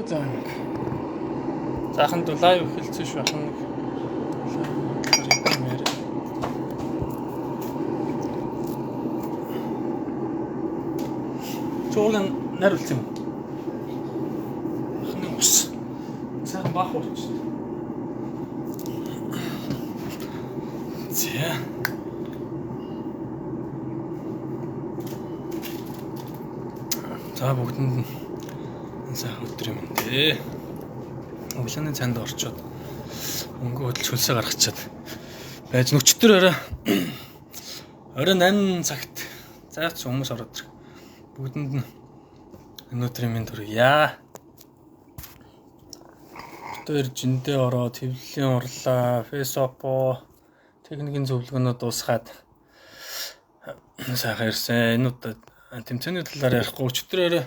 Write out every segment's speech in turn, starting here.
За нэг. За ахын дүү live эхэлсэн шүү ахын нэг. Live юм яриа. Чуулган нар үлдсэн юм. Ахын ус. Сайхан баах ууч. За. За бүгдэнд нь сайхан өдөр юм дээ. Өглөөний цанд орчоод мөнгө хөдөлж хөлсөө гаргачаад байж нүчтөр орой 8 цагт заац хүмүүс ороод ирэх. Бүгдэнд нь өнөөдрийн минь төргийа. Битээр жиндээ ороод хэвлэлийн урлаа, фэйсопо техникийн зөвлөгөөнөө дуусгаад сайхан ирсэн. Энэ удаа тэмцээний талаар ярихгүй. Өчигдөр орой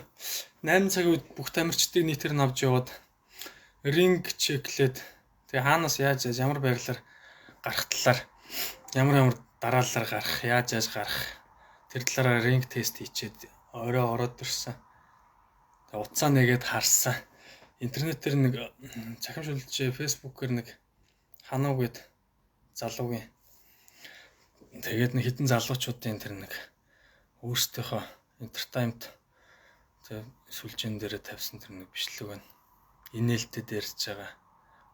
8 цагийн үед бүх тамирчдыг нийтээр нь авч яваад ринг чеклээд тэгээ хаанаас яаж яаж ямар байрлалаар гарах талаар ямар дараалалаар гарах, яаж яаж гарах тэр талаараа ринг тест хийчихэд орой ороод ирсэн. Тэгээ утсаа нэгээд харсан. Интернетээр нэг цахим шүлжээ фэйсбүүкээр нэг хануу гээд залуугийн тэгээд нэг хідэн залуучуудын тэр нэг өөрсдийнхөө entertainment сүлжээн дээрээ тавьсан тэр нэг бичлэг байна. Инээлтэд ярьж байгаа.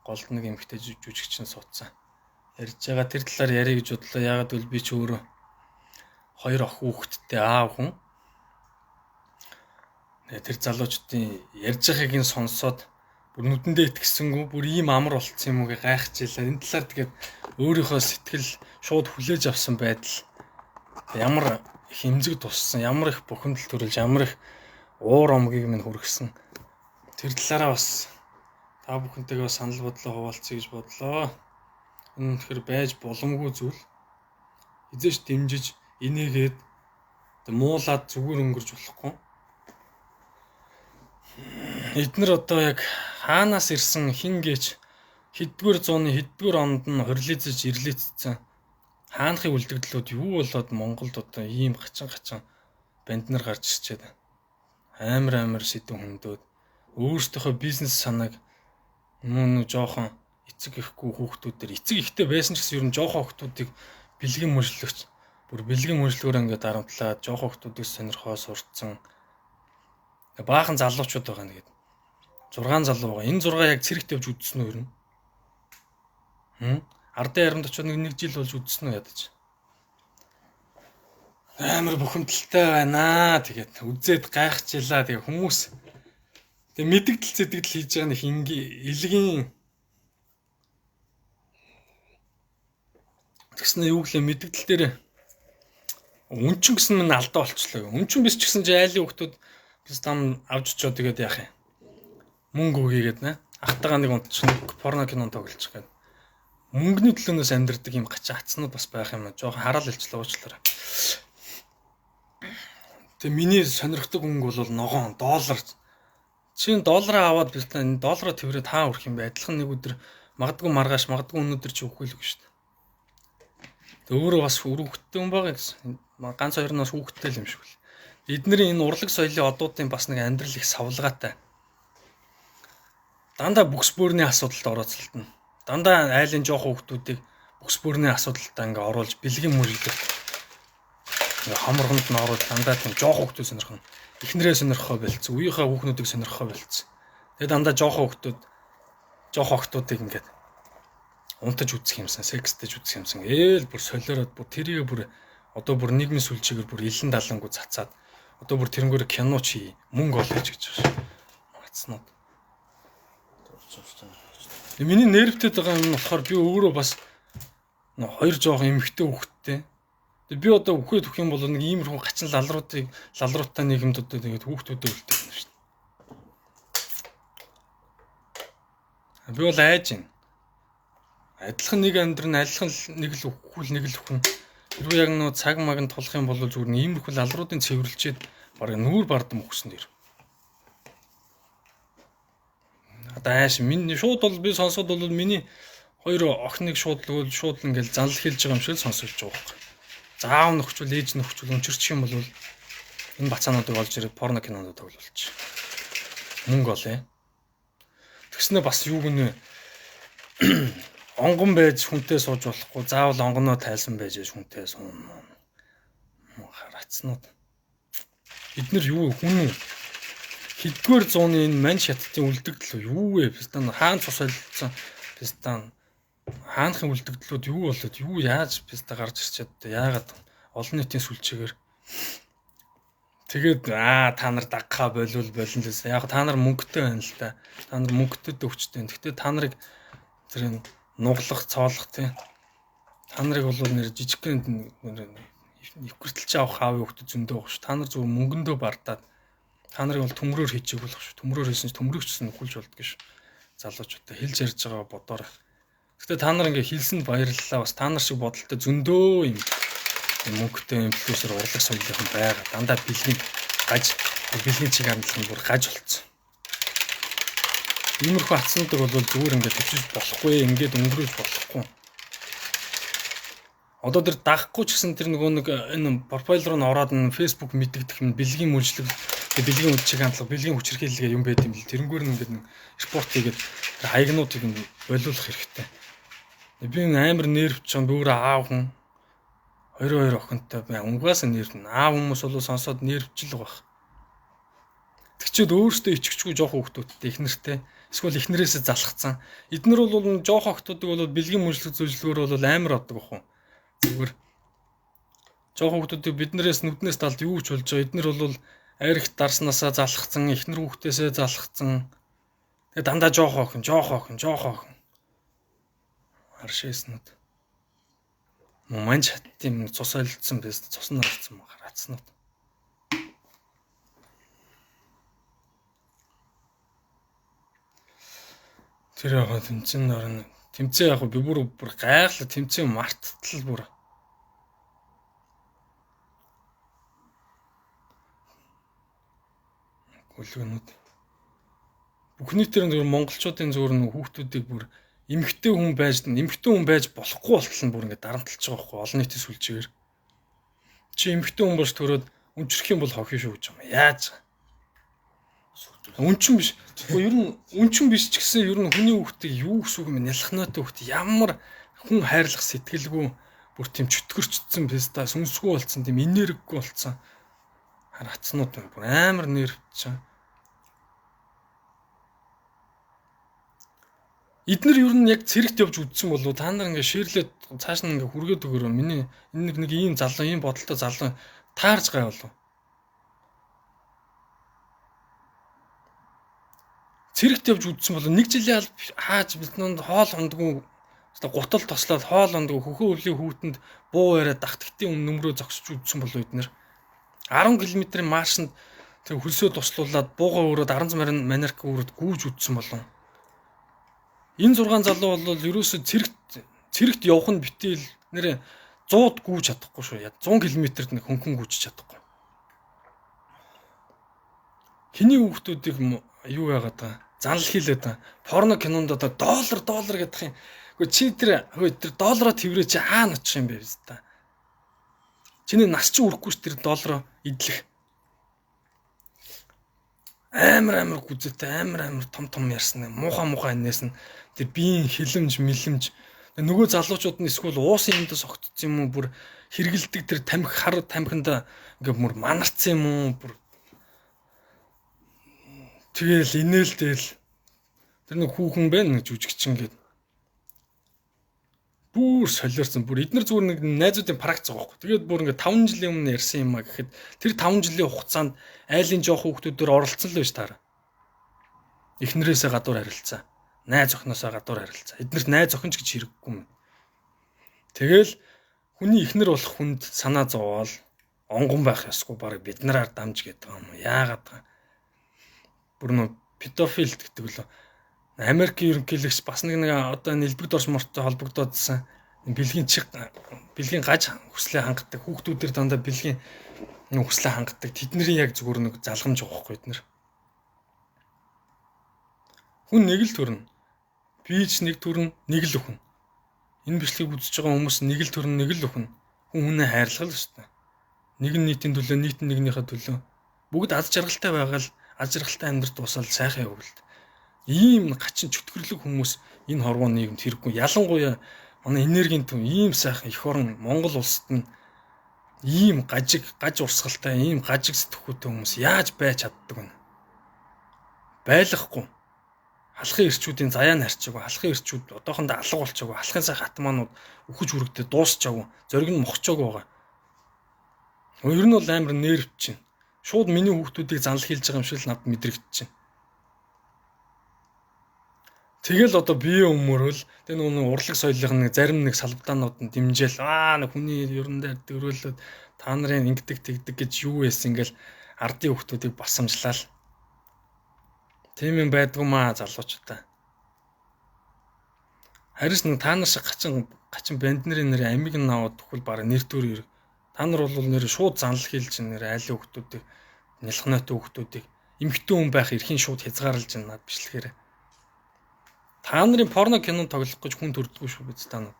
Голд нэг эмэгтэй жүжигчин суудсан. Ярьж байгаа тэр талаар ярих гэж бодлоо. Яагаад гэвэл би ч өөрөө хоёр охин хүүхэдтэй аав хүн. Тэр залуучдын ярьж байгааг нь сонсоод бүр нүдэндээ итгэсэнгүү бүр ийм амар болцсон юм уу гэж гайхчихлаа. Энэ талаар тэгээд өөрийнхөө сэтгэл шууд хүлээж авсан байдал ямар их эмзэг туссан, ямар их бухимдал төрүүлж, ямар их уур омгийг минь хүргэсэн. Тэр талаараа бас та бүхэнтэйгээ санал бодлоо хуваалцъя гэж бодлоо. Энэ үнэхээр байж боломгүй зүйл. Эзэж дэмжиж, инээгээд муулаад зүгээр өнгөрч болохгүй. Эднэр одоо яг хаанаас ирсэн хин гээч хэддүгээр зууны хэддүгээр онд нь хорилицэж ирлицсэн хаанхын үлдэгдлүүд юу болоод Монголд одоо ийм хачин банд нар гарч ирчээд амар сэдв хөндөд өөрсдийнхөө бизнес санааг мөн жоохон эцэг ихгүй хүүхдүүдээр эцэг ихтэй байсан ч гэсэн ер нь жоохон хүүхдүүдийг бэлгийн мөршлөгч бүр бэлгийн мөршлөгөөр ингээд дарамтлаад жоохон хүүхдүүдийг сонирхоо сурцсан баахан залуучууд байгаа нэгэд 6 залуу байгаа. Энэ 6 яг цэрэгт явж үзсэн үү ер нь? Ардын ярамд очиод нэг жил болж үзсэн үү ядаж. Амар бухимдалтай байна. Тэгээд үзээд гайхчихлаа. Тэгээ хүмүүс тэг мэдэгдэл зэдэгдэл хийж байгаа нэг инги илгийн тэгсэн юу гэлээ мэдэгдэл дээр үнчин гэсэн минь алдаа болчлоо. Үнчин биш ч гэсэн чи айлын хүмүүс бас там авч очиод тэгээд яах юм? Мөнгө өгье гээд нэ. Ахтайгаа нэг унтчих нэг порно кинон тоглолчих гээд. Мөнгөний төлөөнөөс амьдэрдэг юм гачин хацнууд бас байх юм аа. Жохон хараал хэлчлээ уучлаарай. Тэгээ миний сонирхдаг өнгө бол ногоон доллар. Чи энэ доллараа аваад би энэ доллараа тэрвэрээ та өрөх юм бэ? Адилхан нэг өдөр магадгүй маргааш, магадгүй өнөөдөр чи өгөх л гэж шүү дээ. Тэгээ өөрөө бас хүүхэдтэй хүн байгаа гэсэн. Ганц хоёр нь бас хүүхэдтэй л юм шиг л. Эднэрийн энэ урлаг соёлын одуудын бас нэг амьдрал их савлгаатай. Дандаа бүкс бөөрний асуудалд орооцолтно. Дандаа айлын жоохон хүүхдүүдийг бүкс бөөрний асуудалтай ингээ оруулж бэлгийн мөрөлдөх ингээ хоморгонд нь оруулж дандаа тийм жоохон хүүхдүүд сонирхно. Эхнэрээ сонирхохоо болцсон. Үеийнхээ хүүхнүүдийг сонирхохоо болцсон. Тэгээ дандаа жоохон хүүхдүүд жоохон охтуудыг ингээд унтаж үзэх юмсан, секстэйж үзэх юмсан. Ээл бүр солиороод бүр тэрийг бүр одоо бүр нийгмийн сүлжээгээр бүр илэн далангуу цацаад одоо бүр тэрнгүүр кино чи мөнгө олё гэж байгаа шээ. Мацнууд. Миний нервтэй байгаа юм нь болохоор би өөрөө бас хоёр жоохон эмэгтэй хүүхэдтэй. Тэгээ би одоо үхээд өгөх юм бол нэг иймэрхүү гачин лалруудтай нийгэмд одоо тэгээд хүүхдүүдээ үлдээх юм шүү дээ. Би бол айж байна. Адилхан нэг амьдрын адилхан нэг л үхвэл нэг л үхэн. Хэрвээ яг нөө цаг маг нь тулах юм бол зүгээр нэг иймэрхүү лалруудын цэвэрлжээд бараг нүүр бардам өгсөн дэр. Одоо айш минь шууд бол би сонсоод бол миний хоёр охиныг шууд л шууд ингээл занл хэлж байгаа юм шиг сонсогдож байгаа байхгүй. Заав нөхчүүл ээж нөхчүүл өнчөрчих юм бол энэ бацаануудыг олж ирээд порно кинонд тоглуулчих. Мөнгө олъё. Тэгснэ бас юу гэнэ онгон байж хүнтэй сууж болохгүй. Заавал онгоноо тайлсан байж хүнтэй суuna. Харацнууд. Эднэр юу хүн үү? Хэддүгээр зууны энэ мань шатдын үлдэгдэл юу вэ? Пистан хаан цус солилцсон. Пистан хаанхын үлдэгдлүүд юу болоод юу яаж писта гарч ирчээд яагаад олон нийтийн сүлжээгээр тэгээд та нар дагхаа болвол болно л гэсэн. Яг та нар мөнгөтэй байна л да. Та нар мөнгөтэй өвчтэй. Гэхдээ та нарыг тэр нуглах, цоолох тий. Та нарыг бол нэр жижигхэн нэвхэртэлж авах аавын хүүхдүүд зөндөө байгаа шүү. Та нар зүгээр мөнгөндөө бардаад та нарыг бол төмрөөр хийчих болох шүү. Төмрөөр хийсэн чинь төмрөгчсөн нөхөлж болдго шүү. Залуучуудаа хэлж ярьж байгаа бодоорой. Гэхдээ та нар ингээ хэлсэнд баярлалаа. Бас та нар шиг бодолтой зөндөө юм мөнгөтэй инфлюенсер урлаг соёлынхан байгаа. Дандаа бэлгийн гаж, бэлгийн чиг хандлага нь бүр гаж болцсон. Иймэрхүү атсандаг бол зүгээр ингээ төвшиж болохгүй, ингээд өнгөрөөж болохгүй. Одоо тэр дагахгүй ч гэсэн тэр нөгөө нэг энэ профайл руу н ороод н Facebook мэдэгдэх юм бэлгийн үйлчлэг, бэлгийн үдшиг хандлага, бэлгийн хүчирхийлэл юм байд юм л. Тэрнгээр нь ингээд репорт хийгээд тэр хаягнуудыг нь болиулах хэрэгтэй. Би амар нерв ч юм бүр аав хүн 22 охинтой би унгаас нерв нь аав хүмүүс бол сонсоод нервчл байх. Тэгчээд өөрөөсөө ичгэчгүй жоох хүүхдүүдтэй их нэртэй эсвэл их нэрээсээ залхацсан. Эднэр бол жоох охтуудыг бол бэлгийн мөрчлөг зүйлсгээр бол амар оддог охин. Зүгээр жоох хүүхдүүдийг биднээс нүднээс талд юу ч болж байгаа. Эднэр бол архи дарснаасаа залхацсан, эхнэр хүүхдээсээ залхацсан. Тэгээ дандаа жоох охин, жоох охин, жоох охин. Аршээснүүд. Мань чаттын цус солилцсон байс, цус нь орсон харацснууд. Тэр яг тэмцээн орно. Тэмцээн яг би бүр гайхлаа тэмцээн марттал бүр. Гүлгэнүүд. Бүх нийтээр зөвхөн монголчуудын зөвхөн нэг хүүхдүүдийг бүр эмэгтэй хүн байж болохгүй болтол нь бүр ингээд дарамтлж байгаа байхгүй олон нийтийн сүлжээгээр. Чи эмэгтэй хүн болж төрөөд өнчрөх юм бол хохин шүү гэж юм. Яаж? Өнчин биш. Гэхдээ ер нь өнчин биш ч гэсэн ер нь хүний хүүхдийг юу гэсэн үг юм нялхнаатай хүүхд ямар хүн хайрлах сэтгэлгүй бүр тийм чөтгөрчдсөн писта сүнсгүй болцсон тийм энергигүй болцсон. Харацнууд бүр амар нервч. Эднэр ер нь яг цэрэгт явж үдсэн болов та нар ингээ ширлээд цааш нь ингээ хүргээд өгөрөө. Миний энэ нэг ийм залуу, ийм бодолтой залуу таарж гай болов. Цэрэгт явж үдсэн болов нэг жилийн аль хааж биднэнд хоол ундгүй гутал тослоод хоол ундгүй хөхөө өвлийн хүүтэнд буу яриа дагтагтын өмнө нөмрөө зогсож үдсэн болов эднэр 10 км-ийн маршинд тэр хөлсөө туслуулад буугаа өрөөд 16 манерк өрөөд гүүж үдсэн болов. Энэ 6 залуу бол ерөөсөө цэрэгт явах нь битийл нэр 100-д гүүж чадахгүй шүү. 100 км-д нэг хөнгөн гүүж чадахгүй. Хиний хүүхдүүдийг юу яагаад байгаа? Занал хийлээд байгаа. Порно кинонд одоо доллар гэдэг юм. Гэхдээ чи тэр хөө тэр доллароо тэрврээ чи хаана очих юм бэ та? Чиний нас чи үрэхгүй ш тэр доллароо идэлх. Амар гүзээтэй амар том ярьсан муухай энэс нь тэр биеийн хилэмж мэлэмж нөгөө залуучууд нь эсвэл уусын юмдас огтцсон юм уу бүр хэргэлдэг тэр тамхи хар тамхинд ингээ бүр манарцсан юм уу бүр тэгэл инээлтэл тэр нэг хүүхэн байна нэг жүжигчин гээд бүр солиорсон бүр эднэр зүгээр нэг найзуудын пракц байгаа байхгүй. Тэгээд бүр ингээ 5 жилийн өмнө ярьсан юм а гэхэд тэр 5 жилийн хугацаанд айлын жоох хүүхдүүдээр оролцсон л байж таараа. Эхнэрээсээ гадуур харилцаа. Найз охиноосоо гадуур харилцаа. Эднэрт найз охин ч гэж хэрэггүй юм. Тэгэл хүний эхнэр болох хүнд санаа зовоол онгон байх ёсгүй баг бид нараар дамж гэдэг юм. Яагаад вэ? Бүр нөө педофил гэдэг лөө. Америкийн ерөнхийлөгч бас нэг одоо нэлбэг дорж мортой холбогдоодсэн бэлгийн чиг бэлгийн гаж хүслээ хангадаг хүүхдүүдэр дандаа бэлгийн хүслээ хангадаг тэдний яг зүгээр нэг залгамж байгаа хгүй эднэр. Хүн нэг л төрнө. Би ч нэг төрнө, нэг л өхөн. Энэ бичлэгийг үзэж байгаа хүмүүс нэг л төрнө, нэг л өхөн. Хүн хүнээ хайрлах л ёстой. Нэг нь нийтийн төлөө, нийт нь нэгнийхээ төлөө. Бүгд аз жаргалтай байгаа л аз жаргалтай амьдрал дуусаад сайхан явгал. Ийм гачин чөтгөрлөг хүмүүс энэ хорвоо нийгэмд хэрэггүй. Ялангуяа манай энергийн төв ийм сайхан эх орон Монгол улсад нь ийм гажиг, гаж урсгалтай, ийм гажиг сэтгхүүтэй хүмүүс яаж байж чаддаг вэ? Байлгахгүй. Халахын эрчүүдийн заяа нь харчаагүй, халахын эрчүүд одоохондоо алга болчоогүй, халахын сайхан хатмаанууд үхэж хүрэгдээ дуусчаагүй, зориг нь мохчоогүй байгаа. Ер нь бол амар нерв чинь. Шууд миний хүүхдүүдийг занл хийлж байгаа юм шиг л надад мэдрэгдэж байна. Тэгэл одоо бие өмөрөл тэг нөгөө урлаг соёлын нэг зарим нэг салбдаанууд нь дэмжээл нэг хүний ерөн дээр дөрөөлөд та нарын ингэдэг тэгдэг гэж юу яасан ингээл ардын хүүхдүүдийг басамжлал. Тийм юм байдгүй маа залуучуудаа. Харин ч нэг та нар шиг гачин банд нарын нэр амиг нь аваад төхөл бараг нэр төр ирэг. Та нар бол нэр шууд занл хийлж нэр айлын хүүхдүүдийг нялхнойтой хүүхдүүдийг эмхтэн хүн байх эрхийн шууд хязгаарлаж байна над бичлэгээр. Та нарын порно кино тоглох гэж хүн төрдгөө шүү биз та нар.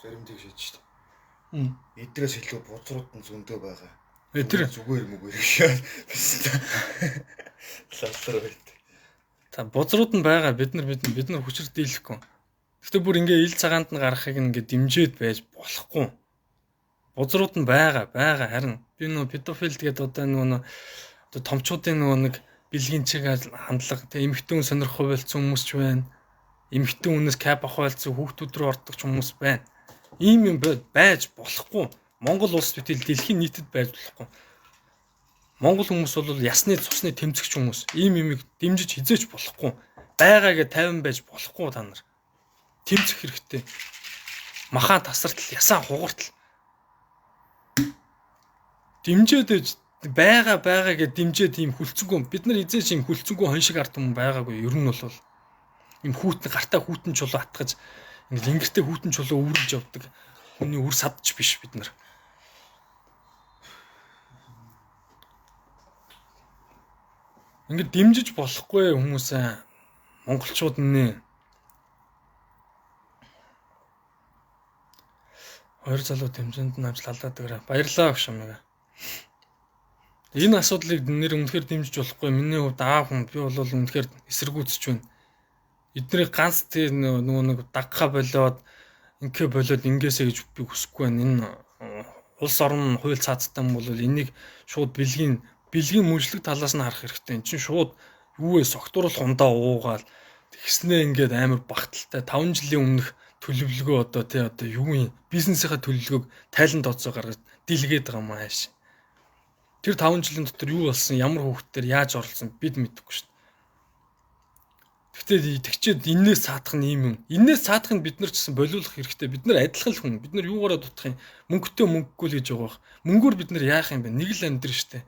Зарим тэг шийдэж шүү дээ. Эдрээс илүү бузрууд нь зөндөө байгаа. Тэр зүгээр мүгээр шээ. Лаллар байт. Та бузрууд нь байгаа. Бид нар хүчээр дийлэхгүй. Гэхдээ бүр ингээ ил цагаанд нь гарахыг ингээ дэмжиж байж болохгүй. Бузрууд нь байгаа харин би нөгөө педофил гэдэг одоо нөгөө одоо томчуудын нөгөө нэг бэлгийн чиг хандлага тэг эмэгтэй хүн сонирхох болцсон хүмүүс ч байна. Эмэгтэй хүнээс кап авах болцсон хүүхдүүд рүү ордог ч хүмүүс байна. Ийм юм байж болохгүй. Монгол улс битэл дэлхийн нийтэд байж болохгүй. Монгол хүмүүс бол ясны цусны тэмцэгч хүмүүс. Ийм юмыг дэмжиж хизээч болохгүй. Байгаагээ 50 байж болохгүй та нар. Тэмцэх хэрэгтэй. Махан тасартал, ясаа хугартал. Дэмжээд байгаа гэж дэмжээд ийм хүлцэнгүй. Бид нар хизээч ийм хүлцэнгүй хон шиг ард түмэн байгаагүй. Ер нь бол ийм хүүтэн гартаа хүүтэн чулуу атгаж ингээд ингэртэй хүүтэн чулуу өвөрлж явдаг хүний үр садч биш бид нар. Ингээд дэмжиж болохгүй хүмүүсээ монголчууд нэ. Хоёр залуу дэмжинд нь ажил алаад өгөрэй. Баярлалаа өгш амгаа. Энэ асуудлыг нэр үнэхээр дэмжиж болохгүй. Миний хувьд аав хүн би бол үнэхээр эсэргүүцэж байна. Эдний ганц тэр нөгөө нэг дагха болоод инкэ болоод ингээсэ гэж би хүсэхгүй байна. Энэ улс орон хууль цаацтай юм бол энийг шууд бэлгийн мөншлөг талаас нь харах хэрэгтэй. Энд чинь шууд юу вэ согтууруулах ундаа уугаал тэгснээ ингээд амар багталтай 5 жилийн өмнөх төлөвлөгөө одоо тий одоо юу юм бизнесийнхаа төлөвлөгөөг тайлан тооцоо гаргаж дийлгээд байгаа юм ааш. Тэр 5 жилийн дотор юу болсон, ямар хүүхдээр яаж оролцсон бид мэдэхгүй шүү дээ. Гэхдээ тэгчээд энээс цаадах нь ийм юм. Энээс цаадах нь бид нар ч гэсэн болиулах хэрэгтэй. Бид нар адилхан л хүн. Бид нар юугаараа дутах юм? Мөнгөтэй мөнгөгүй л гэж байгаа бох. Мөнгөөр бид нар яах юм бэ? Нэг л амьдрал шүү дээ.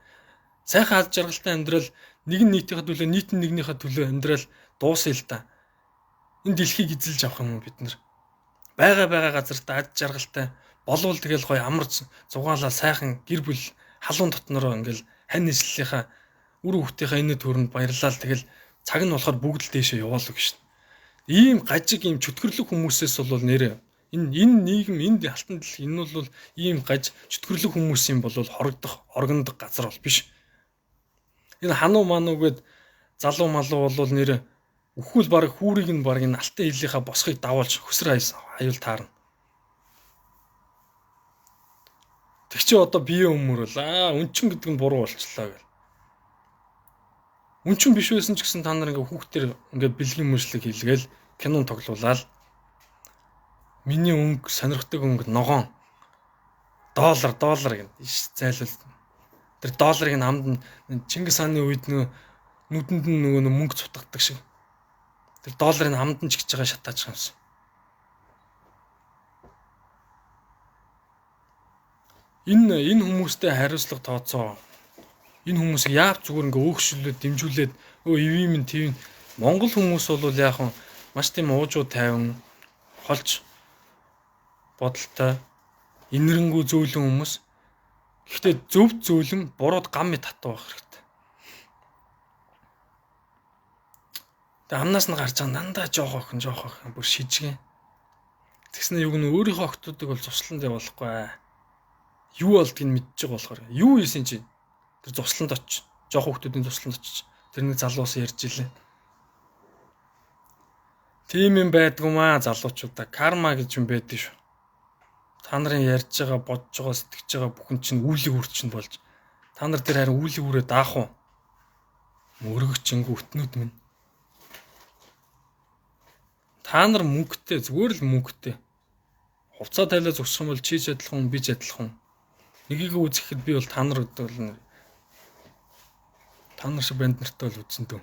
Сайхан аз жаргалтай амьдрал нэг нь нийтийнхээ төлөө, нийт нь нэгнийхээ төлөө амьдрал дуусна л да. Энэ дэлхийг эзэлж авах юм уу бид нар? Байгаа газартаа аз жаргалтай болвол тэгэл гоё амарч зугаалаа сайхан гэр бүл халуун дотнороо ингээл хань нийслэлийнхаа үр хүүхдийнхаа энэ төрөнд баярлалаа тэгэл цаг нь болохоор бүгд л дээшээ яваал гэж шин. Ийм гажиг ийм чөтгөрлөг хүмүүсээс бол нэрээ энэ нийгэм энэ алтан дэлхий энэ бол ийм гаж чөтгөрлөг хүмүүсийн бол хорогдох оргондох газар бол биш. Энэ хануу мануу гэд залуу малуу бол нэрээ үхвэл баг хүүрийг нь баг энэ алтан хиллийнхаа босхийг давуулж хөсөр аюул таарна. Тэг чи одоо бие өмөрөл үнчин гэдэг нь буруу болчлаа гэл. Үнчин биш байсан ч гэсэн та нар ингээ хүүхдэр ингээ бэлгийн мөршлөг хийлгээл кинон тоглуулаад миний өнгө сонирхдаг өнгө ногоон доллар гэнэ иш зайлвал тэр долларыг нь амд нь Чингис хааны үед нөө нүдэнд нь нөгөө мөнгө цутгадаг шиг тэр долларыг амд нь чигж байгаа шатаачих юмсан. Энэ хүмүүстэй хариуцлага тооцоо. Энэ хүмүүсийг яав зүгээр ингээ өөгшүүлээд дэмжүүлээд өө ивэм нь тийм Монгол хүмүүс бол яах вэ? Маш тийм уужуу тайван холж бодолтой инэрэнгүү зөөлөн хүмүүс. Гэхдээ зөв зөөлөн бурууд гам мэт татуу байх хэрэгтэй. Тэгээ амнаас нь гарч байгаа дандаа жоох охин бүр шижгэн. Тэгснэ юу гэнэ өөрийнхөө охтуудыг бол цусланд явуулахгүй. Юу болдгийг мэдж байгаа болохоор юу хийсэн чинь тэр зусланд очиж жоох хүмүүсийн зусланд очиж тэр нэг залуус ярьж илээ. Тийм юм байдгүй маа залуучуудаа. Карма гэж юм байдаг шүү. Та нарын ярьж байгаа, бодож байгаа, сэтгэж байгаа бүхэн чинь үүлийн үр чинь болж. Та нар тэр харин үүлийн үрээ даах уу? Мөргөчөнгө өтнүүд минь. Та нар мөнгөтэй, зүгээр л мөнгөтэй. Хувцаа тайлаа зогсох юм бол чи ч адилхан, би ч адилхан. Нэгийг үзэхэд би бол та нар гэдэг бол та нар шиг банд нартай бол үзсэн дөө.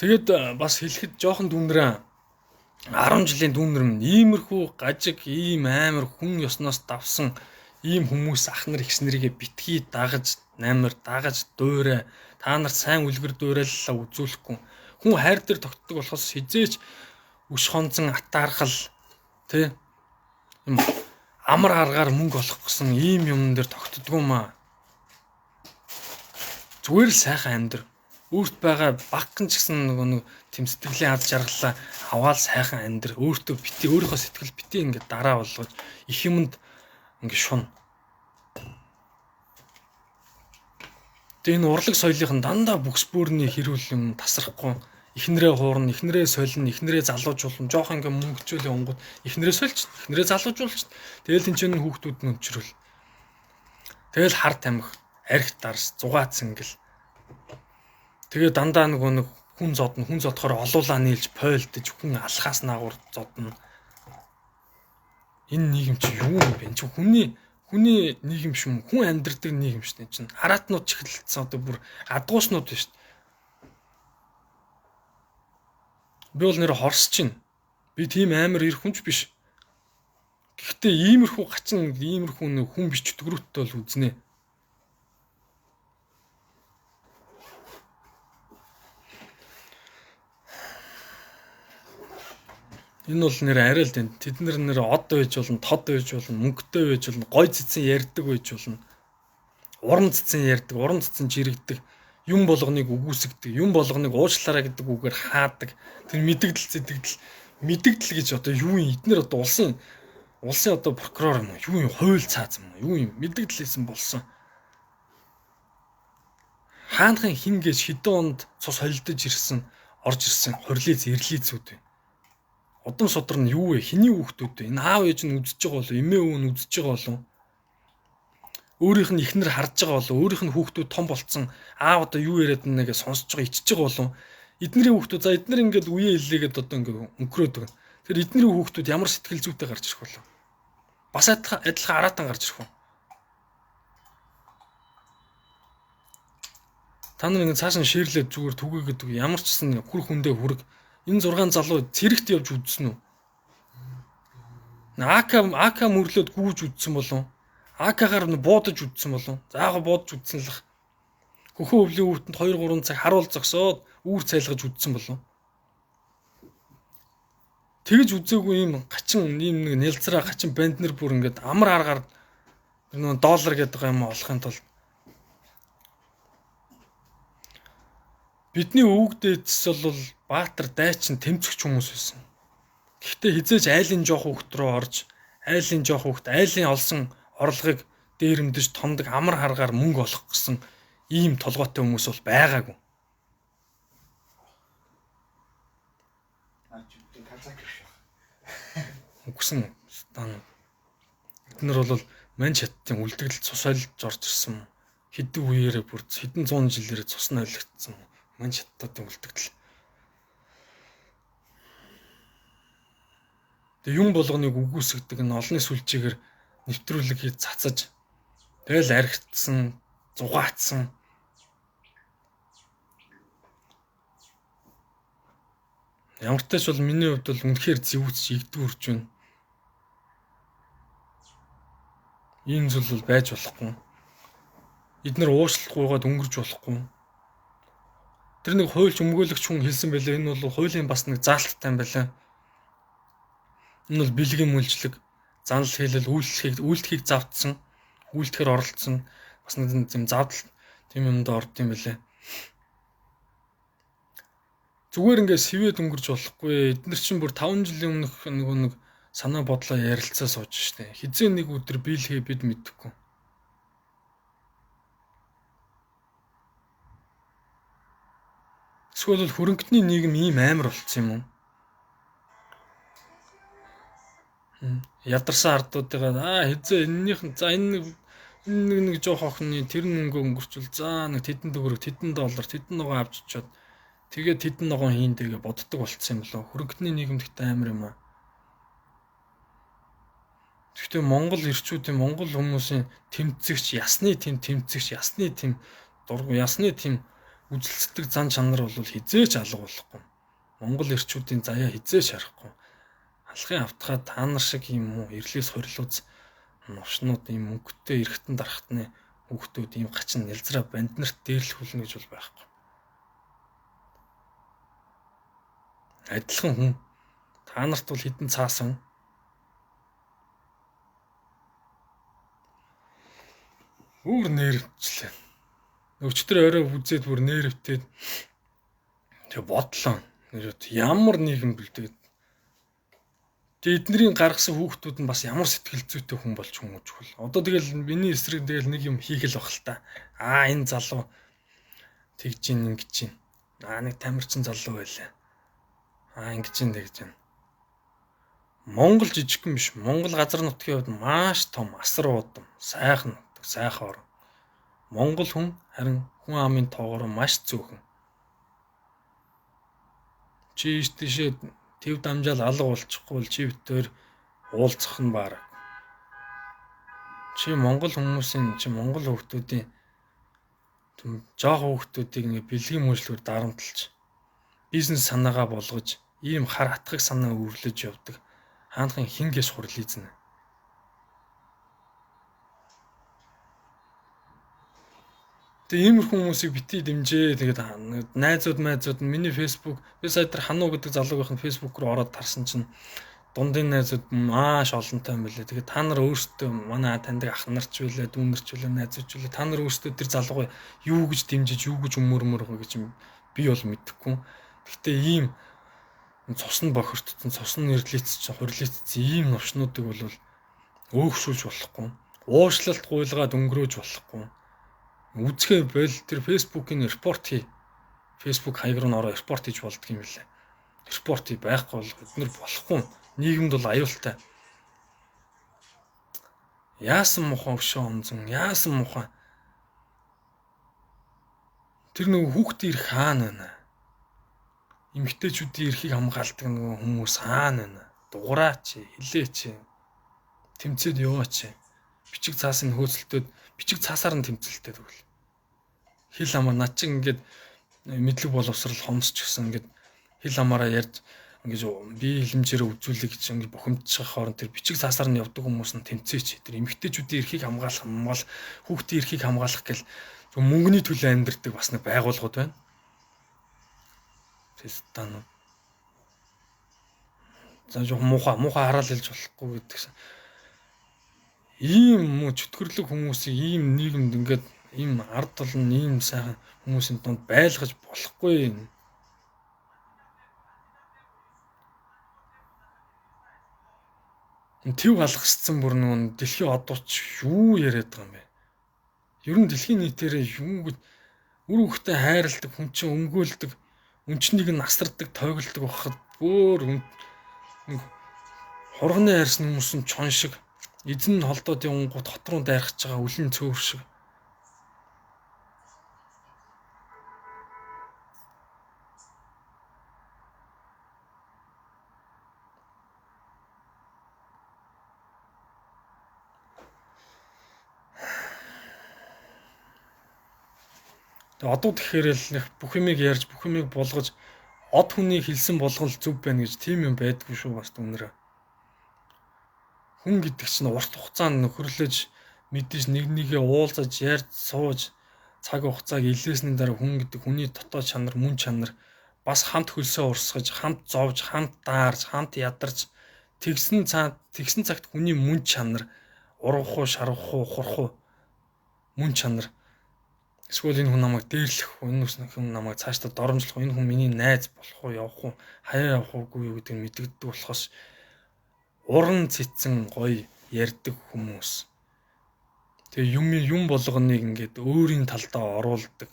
Тэгээд бас хэлэхэд жоохон дүнрээ 10 жилийн дүүнэр минь иймэрхүү гажиг ийм амар хүн ёсноос давсан ийм хүмүүс ах нар ихс нарийгээ битгий дагаж намар дагаж дуурай та нарт сайн үлгэр дуурайллаа үзүүлэхгүй хүн хайр дээр тогтдог болохоос хизээч өш хонзон атаархал тэ юм амар аргаар мөнгө олох гэсэн ийм юмн дээр тогтдгоо маа. Зүгээр л сайхан амьдр. Өөрт байгаа багхан ч гэсэн нөгөө нэг тэм сэтгэлийн аз жаргалаа аваад сайхан амьдр. Өөртөө бити өөрийнхөө сэтгэл бити ингээд дараа болгож их юмд ингээд шун. Тэгээ энэ урлаг соёлынх нь дандаа бүкс бүрний хэрүүл юм тасрахгүй. Эхнэрээ хуурна, эхнэрээ солино, эхнэрээ залуужуулна. Жоох ингээ мөнгөчөөлөө онгууд эхнэрээ сольч, эхнэрээ залуужуулч. Тэгэл тэнцэн хүүхдүүд нь өнчрөл. Тэгэл хар тамхи, арх дарс, зугаа цэнгэл. Тэгээ дандаа нөгөө нэг хүн зодно, хүн зодохоор олуулаа нийлж пойлдож хүн алхаас наагур зодно. Энэ нийгэм чи юу юм бэ? Чи хүний нийгэм шүм, хүн амьдрдаг нийгэм шүү дээ чинь. Хараатнууд чихэлдсэн одоо бүр адгууснууд байна шүү дээ. Би бол нэр хорсож чинь. Би тийм амар ир хүнч биш. Гэхдээ иймэрхүү гачин, иймэрхүү нэг хүн биш чөтгөрүүттэй бол үзнэ. Энэ бол нэр арай л дээ. Тэд нэр од байж болно, тод байж болно, мөнгөтэй байж болно, гой цэцэн ярьдаг байж болно. Уран цэцэн ярьдаг, уран цэцэн жирэгдэг, юм болгоныг үгүйсгдэг, юм болгоныг уучлаарай гэдэг үгээр хаадаг. Тэр мэдэгдэл зэдэгдэл, мэдэгдэл гэж одоо юу юм? Эднэр одоо улсын одоо прокурор юм уу? Юу юм? Хууль цааз юм уу? Юу юм? Мэдэгдэл хийсэн болсон. Хаанхын хин гэж хэдэн онд цус холилдож ирсэн, орж ирсэн хурлиц эрлийцүүд вэ? Удам судар нь юу вэ? Хэний хүүхдүүд вэ? Энэ аав ээж нь үзэж байгаа болов? Эмээ өвөө нь үзэж байгаа болов? Өөрийнх нь эхнэр харж байгаа болов? Өөрийнх нь хүүхдүүд том болцсон аав одоо юу яриад байна гэж сонсож байгаа, ичж байгаа болов? Эднэрийн хүүхдүүд за эднэр ингээд үе хэллээгээд одоо ингээд өнгөрөөд байгаа. Тэр эднэрийн хүүхдүүд ямар сэтгэл зүйтэй гарч ирэх болов? Бас адилхан араатан гарч ирэх үү? Та нар ингээд цааш нь ширлээд зүгээр түгээгээд ямар ч гэсэн хүр хүндээ хүрэг. Энэ 6 залуу цэрэгт явж үзсэн үү? АК мөрлөөд гүүж үзсэн болов? АК-гаар буудаж үзсэн болов? За яг буудаж үзсэн л хөхөө өвлийн өвдөнд 2 3 цаг харуул зогсоод үүр цайлгаж үзсэн болов? Тэгж үзээгүй ийм гачин ийм нэг нялзраа гачин банднер бүр ингээд амар аргаар нөгөө доллар гэдэг юм олохын тулд бидний өвөг дээдс бол Баатар дайчин тэмцэгч хүмүүс байсан. Гэхдээ хизээж айлын жоох хүүхд рүү орж, айлын жоох хүүхд айлын олсон орлогыг дээрэмдэж томдог амар харгаар мөнгө олох гэсэн ийм толгойтой хүмүүс бол байгаагүй. Үгсэн стан бид нар бол мань чаттын үлдэгдэл цус ойлж орж ирсэн. Хэдэн үеэрээ бүр хэдэн зуун жилээрээ цус нь ойлгдсон. Мань чаттын үлдэгдэл. Тэгээ юм болгоныг үгүйсгдэг нь олонний сүлжээгээр нэвтрүүлэг хийж цацаж тэгэл архитсан, зугаацсан. Ямар ч тач бол миний хувьд бол үнэхээр зэвүүц игдүүрч байна. Ийм зүйл бол байж болохгүй. Эднэр уушлахгүйгээд өнгөрч болохгүй. Тэр нэг хуульч өмгөөлөгч хүн хэлсэн байлээ. Энэ бол хуулийн бас нэг заалттай юм байлаа. Энэ бол бэлгийн мүлжлэг, занал хийлэл, үйлдэхийг завдсан, үйлдэхээр оролцсон бас нэг тийм завдал тийм юмд орд юм байлээ. Зүгээр ингээд сэвэд өнгөрч болохгүй. Эднэр чинь бүр 5 жилийн өмнөх нөгөө нэг санаа бодлоо ярилцаа сууж штэ. Хизээ нэг өдөр биелэхээ бид мэдэхгүй. Эсвэл хөрөнгөтний нийгэм ийм амар болцсон юм уу? Ядарсан ардуудыгаа хизээ эннийх нь за энэ нэг жоох охины тэр мөнгө өнгөрчүүл за нэг тэдэн төгрөг тэдэн доллар тэдэн ногоон авч очиод тэгээд тэдэн ногоон хийн дэгээ боддог болцсон юм болоо. Хөрөнгөтний нийгэм гэхдээ амар юм аа. Гэхдээ Монгол эрчүүдийн Монгол хүмүүсийн тэмцэгч, ясны тэм тэмцэгч, ясны тэм дургу, ясны тэм үзэлцдэг зан чанар бол хизээч алга болохгүй. Монгол эрчүүдийн заяа хизээч харахгүй. Алхын автахаа та нар шиг юм уу эрлээс хорилууц новшнууд ийм мөнгөтэй эргэтэн дарахтны хүүхдүүд ийм гачин нэлзраа банд нарт дээрлэхүүлнэ гэж бол байхгүй. Адилхан хүн та нарт бол хідэн цаасан. Өөр нэрвчлээ. Өчтөр орой үзээд бүр нэрвтээд тэг бодлоо. Нэрвт ямар нийгэм бэлдээд. Тэгээ эднэрийн гаргасан хүүхдүүд нь бас ямар сэтгэл зүйтэй хүн болж хүмүүжих вэ? Одоо тэгэл миний эсрэг тэгэл нэг юм хийх л бах л та. Аа энэ залуу тэгж ин ингэж ин. Аа нэг тамирчин залуу байлаа. Аа ингэж ин тэгж ин. Монгол жижигхэн биш. Монгол газар нутгийн хувьд маш том асар удам, сайхан нутаг, сайхан орн. Монгол хүн харин хүн амын тоогоор маш цөөхөн. Чи ийш тийшээ төв дамжаал алга болчихгүй бол чи битээр уулзах нь бараг. Чи монгол хүмүүсийн чи монгол хүүхдүүдийн жоох хүүхдүүдийг ингээ бэлгийн мөчлөөр дарамтлж бизнес санаагаа болгож ийм хар атгах санаа өвөрлөж явдаг. Хаанхын хингээс хурл эзнэ. Тэгээ иймэрхүү хүмүүсийг бити дэмжээ. Тэгээд найзууд майзууд нь миний Facebook би сая тэр хануу гэдэг залуугийнх нь Facebook руу ороод тарсан чинь дундын найзууд маш олонтой юм билээ. Тэгээд та нар өөрсдөө манай таньдаг ах нар ч билээ, дүү нар ч билээ, найзууд ч билээ. Та нар өөрсдөө тэр залуугаа юу гэж дэмжиж, юу гэж өмөрмөр гэж би бол мэдэхгүй. Гэхдээ ийм цусны бохирдсон, цусны нэрлийцсэн, хурлийцсэн ийм новшнуудыг бол өөгшүүлж болохгүй. Уушлалт гуйлгаад өнгөрөөж болохгүй. Үзэхээ бол тэр Facebook-ийн репорт хий. Facebook хаяг руу н ороо репорт хийж болдго юм билээ. Репорт хий байхгүй бол бид нар болохгүй. Нийгэмд бол аюултай. Яасан муухай өшөө онзон, яасан муухай. Тэр нөгөө хүүхдийн эрх хаана байна? Эмэгтэйчүүдийн эрхийг хамгаалдаг нөгөө хүмүүс хаана байна? Дугаараач, хилээч. Тэмцээд яваач. Бичиг цаасын хөөцөлтөд бичиг цаасаар нь тэмцэлтэй тэгвэл. Хил амаа над чинь ингээд мэдлэг боловсрал хомсч гисэн ингээд хил амаараа ярьж ингэж бие хилэмжээрээ үзүүлэх гэж ингэж бухимдчих хооронд тэр бичиг цаасаар нь явдаг хүмүүс нь тэмцээч. Тэр эмэгтэйчүүдийн эрхийг хамгаалах, хамгаал хүүхдийн эрхийг хамгаалах гэл мөнгөний төлөө амьдардаг бас нэг байгууллагууд байна. Тэстан. За жоох муухай хараал хэлж болохгүй гэдгсэн. Ийм муу чөтгөрлөг хүмүүсийг ийм нийгэмд ингээд ийм ард олон ийм сайхан хүмүүсийн дунд байлгаж болохгүй. Төв алгасцсан бүр нөгөө дэлхийн одууч юу яриад байгаа юм бэ? Ер нь дэлхийн нийтээрээ юу гэж үр хөвгтөө хайрладаг, хүн чинь өмгөөлдөг, үнчнийг нь асардаг, тойглдог байхад бөөр нэг хурганы хайрсан хүмүүс нь чон шиг эзэн нь холдоод явангууд хот руу дайрах гэж байгаа үлэн цөөр шиг. Тэгээ одууд гэхээр л нэг бүх юмыг ярьж, бүх юмыг болгож од хүний хэлсэн болгон л зөв байна гэж тийм юм байдгүй шүү бас дүнэрээ. Хүн гэдэг чинь урт хугацаанд нөхөрлөж мэдээж нэг нэгээ уулзаж ярьж сууж цаг хугацааг илээсний дараа хүн гэдэг хүний дотоод чанар, мөн чанар бас хамт хөлсөө урсгаж, хамт зовж, хамт даарж, хамт ядарч тэгсэн цагт хүний мөн чанар ургах уу, шарвах уу, ухрах уу мөн чанар. Эсвэл энэ хүн намайг дээрлэх үү, энэ хүн намайг цаашдаа доромжлох уу, энэ хүн миний найз болох уу, явах уу, хаяа явах уугүй юу гэдэг нь мэдэгддэг болохоос уран цэцэн гоё ярьдаг хүмүүс. Тэгээ юм болгоныг ингээд өөрийн талдаа оруулдаг.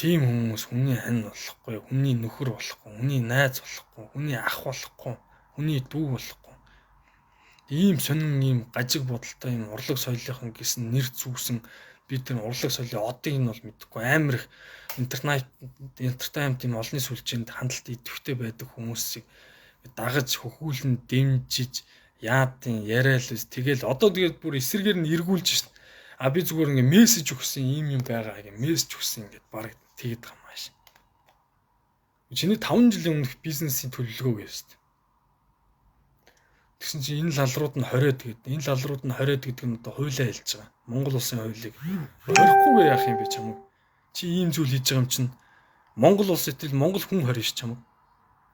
Тийм хүмүүс хүний хань болохгүй, хүний нөхөр болохгүй, хүний найз болохгүй, хүний ах болохгүй, хүний дүү болохгүй. Ийм сонин, ийм гажиг бодолтой, ийм урлаг соёлынхан гэсэн нэр зүүсэн би тэр урлаг соёлын одыг нь бол мэдэхгүй, амар их интернет entertainment ийм олонний сүлжээнд хандлт идэвхтэй байдаг хүмүүсийг дагаж хөхүүлэн дэмжиж яадын яриа л тэгэл одоо тэгээд бүр эсрэгээр нь эргүүлж шин. А би зүгээр ингээ мессеж өгсөн ийм юм байгаа ингээ мессеж өгсөн ингээд баг тэгээд байгаа юм ааш. Чиний 5 жилийн өмнөх бизнесийн төлөвлөгөө гэж шүү дээ. Тэгсэн чинь энэ лалрууд нь 20-од гэдэг. Энэ лалрууд нь 20-од гэдэг нь одоо хуулиа хэлж байгаа. Монгол улсын хуулийг хорихгүй яах юм бэ чамаг? Чи ийм зүйл хийж байгаа юм чинь Монгол улс итэл Монгол хүн хорь ш чамаг.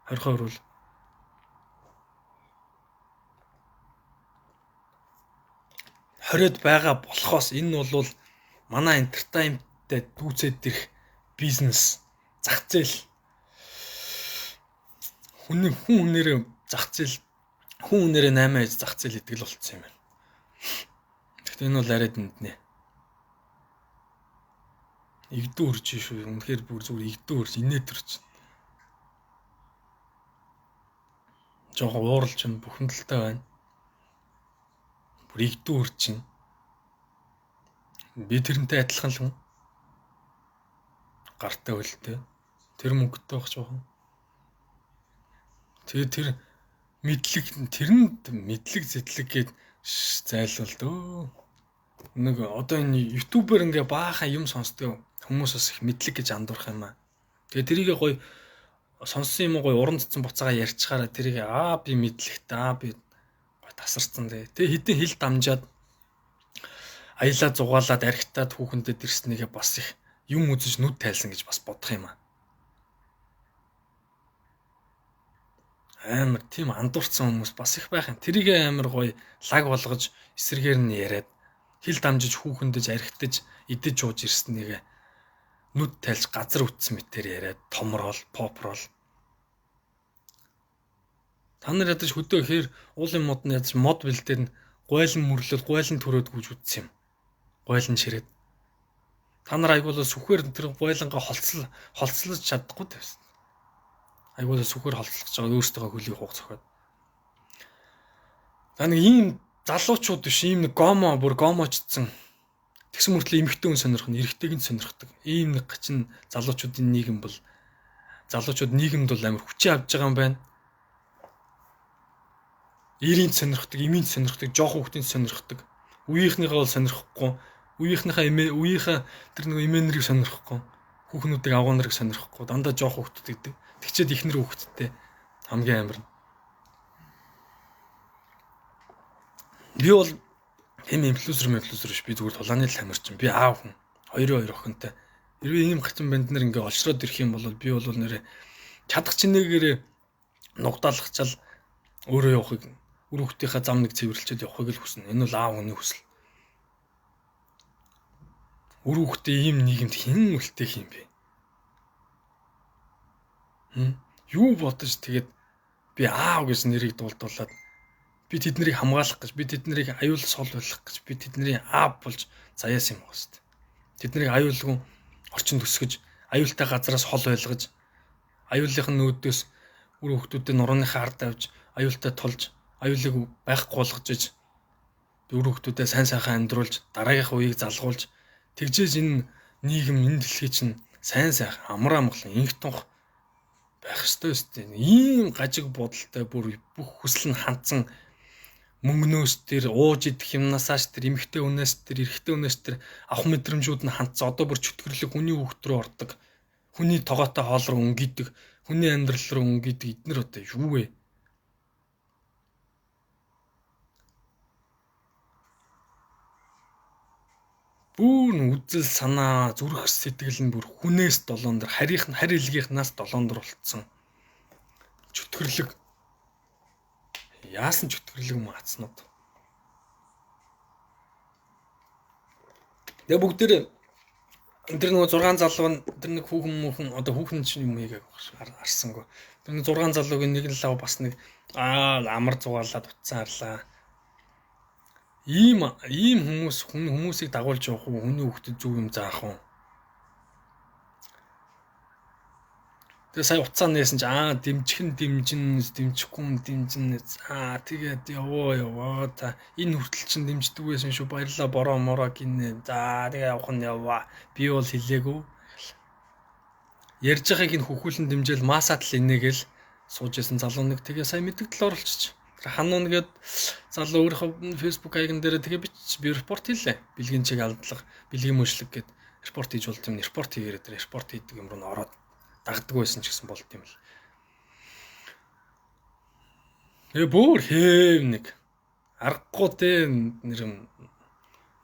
Хорихоо өрвөл. Хориод байгаа болохоос энэ бол манай entertainment-тэй дүүцээд ирэх бизнес зах зээл хүн хүнээрээ зах зээл хүн хүнээрээ 8 аж зах зээл итгэл болцсон юм байна. Гэхдээ энэ бол арай дэнднэ. Игдүү үрж шүү. Үнэхээр бүр зүгээр игдүү үрж инээд төрч. Жохоо ууралж юм бухимдалтай байна. Бүр игдүү үрж чинь. Би тэрнтэй адилхан л хүн. Гартай хөлтэй. Тэр мөнгөтэй байх жоохон. Тэгээ тэр мэдлэг тэрэнд мэдлэг зэдлэг гээд зайлвал дөө. Нэг одоо энэ ютубер ингээ баахан юм сонсдог хүмүүс бас их мэдлэг гэж андуурах юм аа. Тэгээ тэрийгэ гоё сонссон юм гоё уран цэцэн буцаага ярьчихаараа тэрийг аа би мэдлэгтэй аа би гоё тасарсан дээ. Тэгээ хитэн хил дамжаад аялаа зугаалаад архитаад хүүхэндэд ирснийгээ бас их юм үзэж нүд тайлсан гэж бас бодох юм аа. Амар тийм андуурсан хүмүүс бас их байх юм. Тэрийг амар гоё лаг болгож эсрэгээр нь яриад хил дамжиж хүүхэндэж архитаж идэж ууж ирснийг нүд тайлж газар үтсэн мэтэр яриад томрол попрол. Та нар ядаж хөдөө ихээр уулын модны ядаж мод бэлдээр нь гуйлан мөрлөл гуйлан төрөөд гүж үтсэн юм. Гуйлан ширээд. Та нар айгуулаа сүхээр тэр гуйлангаа холцлож чадахгүй тавьсан. Айгуулаа сүхээр холцлох гэж байгаа өөрсдөө хөлийг хуг цохиод. За нэг ийм залуучууд биш ийм нэг гомо бүр гомочдсон. Тэгсэн мөртлөө эмэгтэй хүн сонирхно, эрэгтэйг нь сонирхдаг. Ийм нэг гачин залуучуудын нийгэм бол залуучууд нийгэмд бол амар хүчээ авч байгаа юм байна. Ирийн сонирхдаг, эмийн сонирхдаг, жоохон хүүхдийн сонирхдаг. Үеийнхнийхээ бол сонирхохгүй, үеийнхнийхээ эмээ, үеийнхээ тэр нэг эмээ нарыг сонирхохгүй, хүүхнүүдийг авгаа нарыг сонирхохгүй, дандаа жоохон хүүхдүүд гэдэг. Тэгчээд ихнэр хүүхдтэй хамгийн амар нь. Би бол хэм инфлюенсер биш, би зүгээр тулааны л тамирчин. Би аав хүн. 2-2 охинтой. Хэрвээ ийм гачин банд нар ингээ олшроод ирэх юм бол би бол нэрээ чадах чинээгээрээ нугдаалгачаал өөрөө явахыг үр хүүхдийнхээ зам нэг цэвэрлчээд явахыг л хүснэ. Энэ бол аав хүний хүсэл. Үр хүүхдээ ийм нийгэмд хэн үлдээх юм бэ? Юу бодож тэгээд би аав гэж нэрийг дуулдуулаад би тэднийг хамгаалах гэж, би тэднийг аюулаас хол байх гэж, би тэдний аав болж заяасан юм байна шүү дээ. Тэднийг аюулгүй орчин төсгөж, аюултай газараас хол байлгаж, аюулынх нь өөдөөс үр хүүхдүүдэд нурууныхаа ард авч, аюултай тулж, аюулыг байхгүй болгож иж, үр хүүхдүүдэд сайн сайхан амьдруулж, дараагийнхаа үеийг залгуулж, тэгжээж энэ нийгэм, энэ дэлхий чинь сайн сайхан амар амгалан инх тунх байх ёстой өстэй. Ийм гажиг бодолтой бүр бүх хүсэл нь хандсан мөнгнөөс тэр ууж идэх юмнасааш тэр эмэгтэй хүнээс тэр эрэгтэй хүнээс тэр авах мэдрэмжүүд нь хандсан. Одоо бүр чөтгөрлөг хүний хүүхд рүү ордог. Хүний тогоотой хоол руу өнгийдэг, хүний амьдрал руу өнгийдэг эднэр одоо юу вэ? Бүр үзэл санаа, зүрх сэтгэл нь бүр хүнээс долоон дор, харийнх нь харь илгийнхнаас долоон дор болцсон. Чөтгөрлөг. Яасан чөтгөрлөг маацнууд. Тэгээ бүгдээр тэр нөгөө 6 залуу нь тэр нэг хүүхэн мөхөн одоо хүүхэн чинь юм хийгээг харсангүй. Тэр нэг 6 залуугийн нэг нь лав бас нэг амар зугаалаад утсан харлаа. Ийм хүмүүс хүмүүсийг дагуулж явах уу? Хүний хүүхдэд зөв юм заах уу? Тэгээ сая утсаа нээсэн чи дэмжих нь дэмжин, дэмжихгүй нь дэмжин. Тэгээд яваа та энэ хүртэл чин дэмждэг байсан шүү. Баярлаа бороо мороо гинэ. За тэгээ явах нь яваа. Би бол хэлээгүй. Ярьж байгааг нь хөхүүлэн дэмжээл масаад л инээгээл сууж исэн залуу нэг тэгээ сая мэдэгдэл оруулчих. Тэр хануун гээд залуу өөрийнхөө Facebook хаяган дээр тэгээ би репорт хийлээ. Бэлгийн чиг алдлага, бэлгийн мөшлөг гээд репорт хийж болд юм. Репорт хийгээрээ тэр репорт хийдэг юм руу н ороод дагдаг байсан ч гэсэн болд юм л. Тэгээ бүр хэв нэг аргагүй те нэр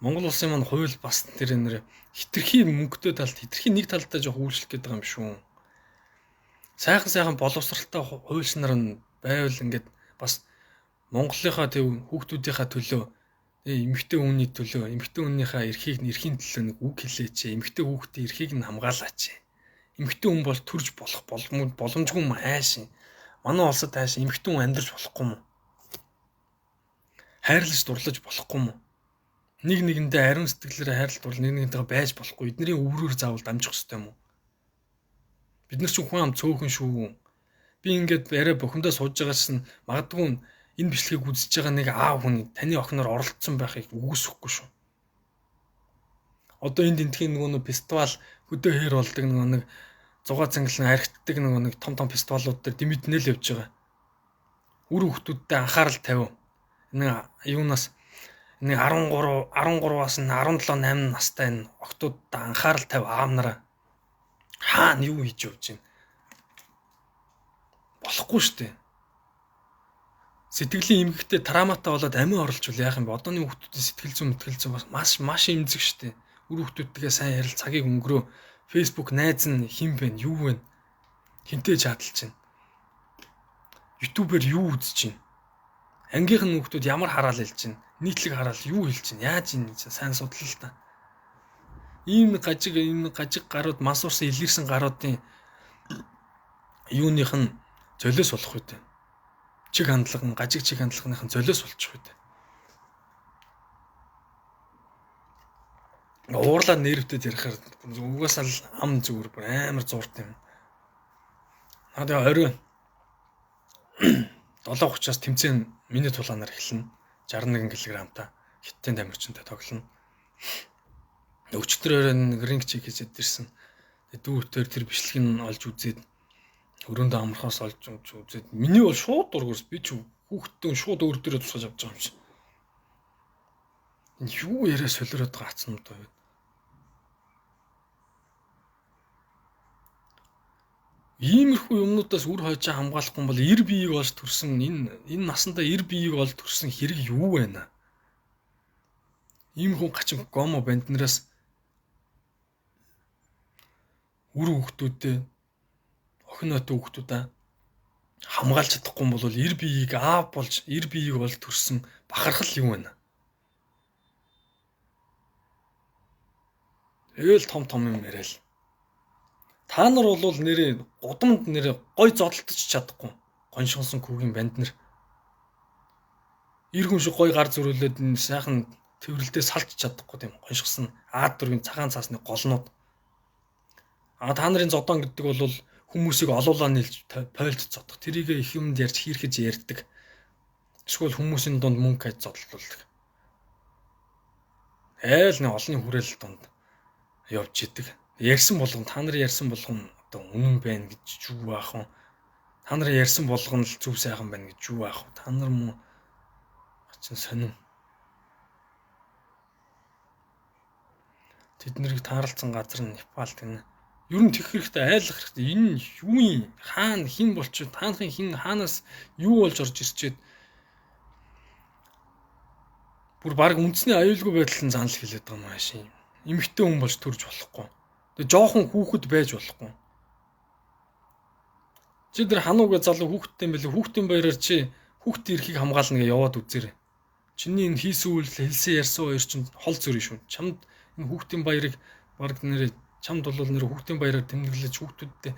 Монгол улсын маань хууль бас тэр нэр хитрхи мөнгөтэй талд хитрхи нэг талдаа жоох үйлчлэх гээд байгаа юм шүү. Сайхан боловсралтай хуульчнар нь байвал ингээд бас Монголынхаа төв хүүхдүүдийнхаа төлөө эмэгтэй хүний төлөө эмэгтэй хүнийхээ эрхийн төлөө нэг үг хэлээч. Эмэгтэй хүүхдийн эрхийг нь хамгаалаач. Эмэгтэй хүн бол төрж болох боломжгүй юм хайшин. Манай улсад хайшин эмэгтэй хүн амьдарч болохгүй юм уу? Хайрлаж дурлаж болохгүй юм уу? Нэг нэгэндээ ариун сэтгэлээр хайрлал дурлал нэг нэгнтэйгээ байж болохгүй. Эднэрийн өврөөр заавал дамжих ёстой юм уу? Бид нар чинь хүн ам цөөхөн шүү. Би ингээд арай бухимдаа сууж байгаа чинь магадгүй энэ бичлэгийг үзэж байгаа нэг аав хүн таны охиноор оролцсон байхыг үгүйсэхгүй шүү. Одоо энд энтхийн нөгөө нэг фестивал хөдөө хээр болдог нөгөө нэг зугаа цангалан архитдаг нөгөө нэг том том фестивалууд дээр дэмэднэл явж байгаа. Үр хүүхдүүдтэй анхаарал тавив. Нэг юунаас нэг 13-аас нь 17 8 настай энэ охтуудад анхаарал тавь аав нараа. Хаана юу хийж явж байна? Болохгүй шүү дээ. Сэтгэлийн эмгэгтэй травматай болоод амиа орлцвол яах юм бэ? Одооны хүүхдүүдийн сэтгэл зүйн мэтгэл зүй бас маш эмзэг шүү дээ. Үр хүүхдүүдтэйгээ сайн ярил цагийг өнгөрөө. Facebook найз нь хэн бэ? Юу вэ? Хинтээ чаталж байна? YouTube-ээр юу үзэж байна? Ангийнх нь хүүхдүүд ямар хараал хэлж байна? Нийтлэг хараал юу хэлж байна? Яаж энэ сайн судлал та. Ийм гажиг гарууд мас урсан илэрсэн гаруудын юуных нь золиос болох үү? Чиг хандлага нь гажиг чиг хандлагынх нь золиос болчих үү? Уурлаад нервтэд ярихаар угаасаа л ам зүгээр бүр амар зуурт юм. Надад орой 7:30-аас тэмцээн миний тулаанаар эхэлнэ. 61 кг-та хиттийн тамирчинтай тоглоно. Өчигдөр орой нэг ринг чек хийж ирсэн. Дүүтэр тэр бичлэгийг нь олж үзээд өрөөндөө амархаас олж үзээд миний бол шууд дургуурс би ч хүүхдтэн шууд өөр дөрөө тусгаж авч байгаа юм чи. Энэ юу яриа солиороод байгаа хацнууд вэ? Иймэрхүү юмнуудаас үр хойжоо хамгаалахгүй бол эр биеийг олж төрсөн энэ насандаа эр биеийг олж төрсөн хэрэг юу вэ наа? Иймэрхүү гачин гомо банднараас үр хүүхдүүдээ охин нойтон хүүхдүүдээ хамгаалж чадахгүй бол эр биеийг аав болж эр биеийг олж төрсөн бахархал юу вэ наа? Тэгэл том том юм яриа л. Та нар бол нэрээ гудамд нэрээ гой зодолдож чадахгүй. Гоншгонсон хүүгийн банд нар. Эр хүн шиг гой гар зөрүүлээд сайхан тэрвэрлдээ салж чадахгүй тийм гоншгосон аад дөрвийн цагаан цаасны голнууд. А та нарын зодон гэдэг бол хүмүүсийг олуулаа нийлж пойлд зодох. Тэрийг их юмд ярьж хийрхэж ярьдаг. Эсвэл хүмүүсийн дунд мөнгө хайж зодолдуулдаг. Айл нэг олонний хүрээлэл дунд явж идэг. Ярьсан болгон та нар ярьсан болгон одоо үнэн байна гэж юу аах вэ? Та нар ярьсан болгон л зөв сайхан байна гэж юу аах вэ? Та нар мөн хачин сонин. Тэд нарыг таарлцсан газар нь Непал гэнэ. Ер нь тех хэрэгтэй айлах хэрэгтэй. Энэ юу юм? Хаана хэн болчих? Таанахын хэн хаанаас юу болж орж ирчээд бүр баг үндэсний аюулгүй байдал нь занал хэлээд байгаа юм аашийн. Эмэгтэй хүн болж төрж болохгүй. Тэгээ жоохон хүүхэд байж болохгүй. Чи тэр ханууга залуу хүүхэдтэй юм бэлээ. Хүүхдийн баяраар чи хүүхдийн эрхийг хамгаална гэж яваад үзээрэй. Чиний энэ хийсэн үйлдэл, хэлсэн ярьсан хоёр чинь хол зөрий шүү. Чамд энэ хүүхдийн баярыг баг нэрээ чамд бол нэр хүүхдийн баяраар тэмдэглэж хүүхдүүдтэй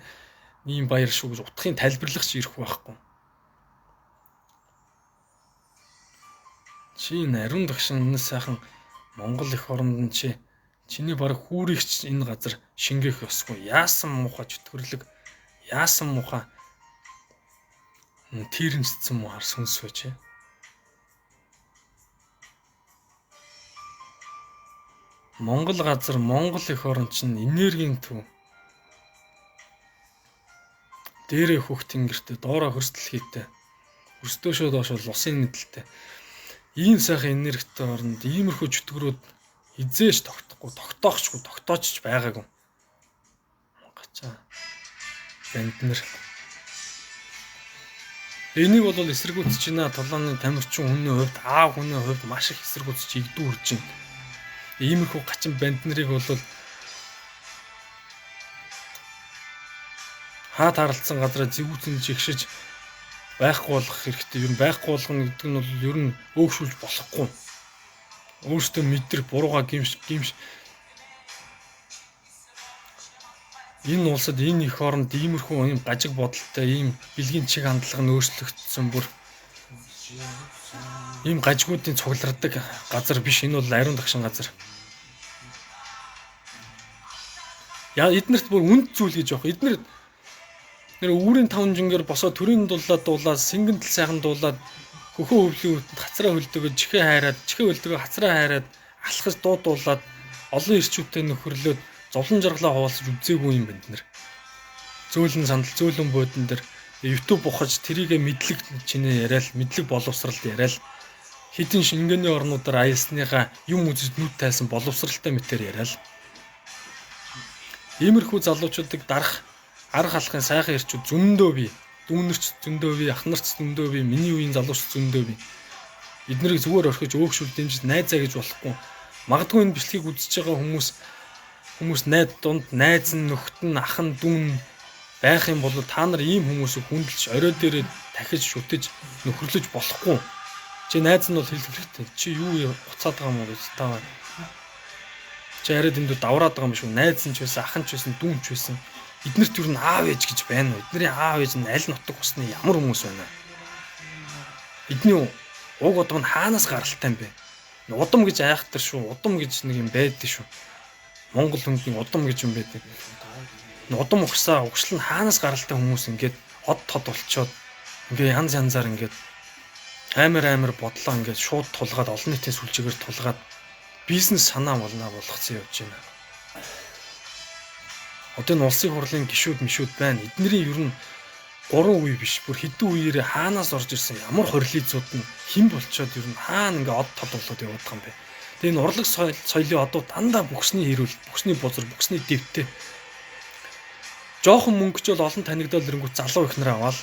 ийм баяр шүү гэж утгын тайлбарлах чи ирэх байхгүй. Чи энэ ариун дагшин энэ сайхан Монгол эх оронд нь чи чиний баг хүүрийгч энэ газар шингээх ёсгүй. Яасан муухай чөтгөрлөг, Яасан муухай тэрэмсдсэн муу хар сүнс вэ чи? Монгол газар, Монгол эх орн чинь энергийн төв. Дээрээ хөх тэнгэртэй, доороо хөрс дэлхийтэй. Хөрс дөөшөө доош бол усын мэдлэлтэй. Ийм сайхан энергитэй оронд иймэрхүү чөтгөрүүд хизээш тогтохгүй, тогтоохчгүй, тогтоочч байгаагүй. Гачаа. Банд нар. Энийг бол эсэргүүцэж байна. Тулааны тамирчин хүний хувьд, аав хүний хувьд маш их эсэргүүцэж игдүү үрж байна. Иймэрхүү гачин банд нарыг бол хаа таралцсан газараа зэвүүцэн жигшиж байхгүй болох хэрэгтэй. Ер нь байхгүй болгоно гэдэг нь бол ер нь өөгшүүлж болохгүй. Өөртөө мэдрэх бурууга гимш гимш энэ улсад энэ эх оронд иймэрхүү ийм гажиг бодолтой ийм бэлгийн чиг хандлага нь өөрчлөгдсөн бүр ийм гажигуудын цуглардаг газар биш. Энэ бол ариун дагшин газар. Яа эднэрт бүр үнд зүйл гэж явах. Эднэр нэр үүрийн таван жингээр босоо төрийн дулаад дуулаад сэнгэн тал сайхан дуулаад хөхөө хөвлийн үтэнд хацраа хөлдөгөө чихээ хайраад чихээ хөлдөгөө хацраа хайраад алхаж дуу дуулаад олон ирчүүдтэй нөхөрлөөд зовлон жаргалаа хуваалцаж үзээгүй юм байна нэр. Зөөлөн сандал, зөөлөн буудан дээр YouTube ухаж тэрийгэ мэдлэг чинээ яриад, мэдлэг боловсрал яриад хэдэн шингэний орнуудаар аялсныгаа юм үзэж нүд тайлсан боловсралтай мэтэр яриад. Иймэрхүү залуучуудыг дарах арга халахын сайхан ирчүүд зөндөө бий. Дүүнерч зөндөө бий, ах нарч зөндөө бий, миний үеийн залууч зөндөө бий. Эднэрийг зүгээр орхиж өөгшүүл дэмжиж найзаа гэж болохгүй. Магадгүй энэ бичлэгийг үзэж байгаа хүмүүс найд дунд найз нь нөхд нь ах нь дүүн байх юм бол та нар ийм хүмүүсийг хүндэлж орой дээрээ дахиж шүтэж нөхөрлөж болохгүй. Чи найз нь бол хэлэх хэрэгтэй. Чи юу буцаад байгаа юм уу гэж та. Чи арай дэндүү давраад байгаа юм шүү. Найз нь ч байсан, ах нь ч байсан, дүүн ч байсан. Эднэрт юу н аав ээж гэж байна уу? Эднэрийн аав ээж нь аль нутаг усны ямар хүмүүс байна? Эдний уг удам нь хаанаас гаралтай юм бэ? Удам гэж айхтар шүү. Удам гэж нэг юм байдаг шүү. Монгол хүндний удам гэж юм байдаг. Удам угсаа угшил нь хаанаас гаралтай хүмүүс ингээд од тод болчоод ингээ янз янзаар ингээд амар бодлоо ингээд шууд тулгаад олон нийтийн сүлжээгээр тулгаад бизнес санаа болнаа болгоцсон явж байна. Одоо энэ улсын хурлын гишүүд мишүүд байна. Эднэрийн ер нь 3 үе биш бүр хэдэн үеэрээ хаанаас орж ирсэн ямар хорилизууд нь хэн болчоод ер нь хаана ингээ од тод болоод яваад байгаа юм бэ? Тэгээ энэ урлаг соёлын одууд дандаа бүхсний хэрүүл, бүхсний бузар, бүхсний дэвтэй. Жохон мөнгөч бол олон танигдал ирэнгүүт залуу их нар аваал.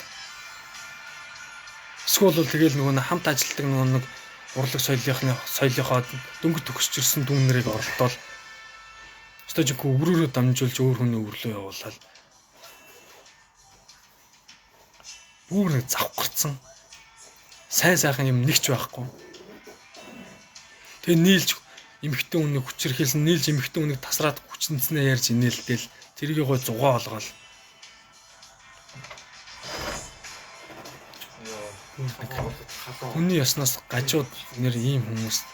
Эсвэл бол тэгэл нөгөө хамт ажилладаг нөгөө нэг урлаг соёлынхоо дөнгөж төгсөж ирсэн дүүн нарыг оролдоол. Өстой жинхэнэ өврөөрөө дамжуулж өөр хүний өврлөө явуулаад бүр нэг завхарцсан. Сайн сайхан юм нэгч байхгүй. Тэгээ нийлж эмэгтэй хүнийг хүчирхийлсэн, нийлж эмэгтэй хүнийг тасраад хүчнэцнээ ярьж инээлтэл тэрийг гой зугаа олгоол. Хүний яснаас гажууд нэр ийм хүмүүс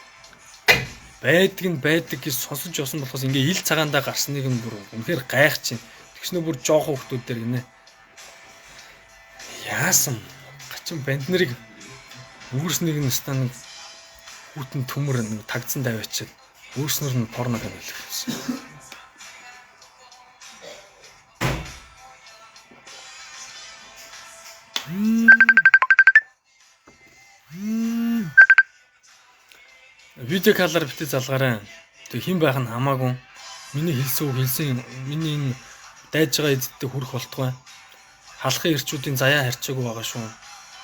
байдаг нь байдаг гэж сонсож явсан болохоос ингээ ил цагаандаа гарсныг нь бүр үнэхээр гайхаж байна. Тэгснэ бүр жоохон хүмүүс дээр гинэ. Яасан гачин банд нарыг үүрснийг нь стан хүүтэн төмөр нэг тагдсан тавиачаад өөрснөр нь порно кино хэлэх гэсэн. Видео калар битээ залгаарай. Тэг хэн байх нь хамаагүй. Миний хэлсэн үг хэлсэн миний энэ дайж байгаа эзэдтэй хүрэх болтугай. Халахын ирчүүдийн заяа харьцаагүй байгаа шүү.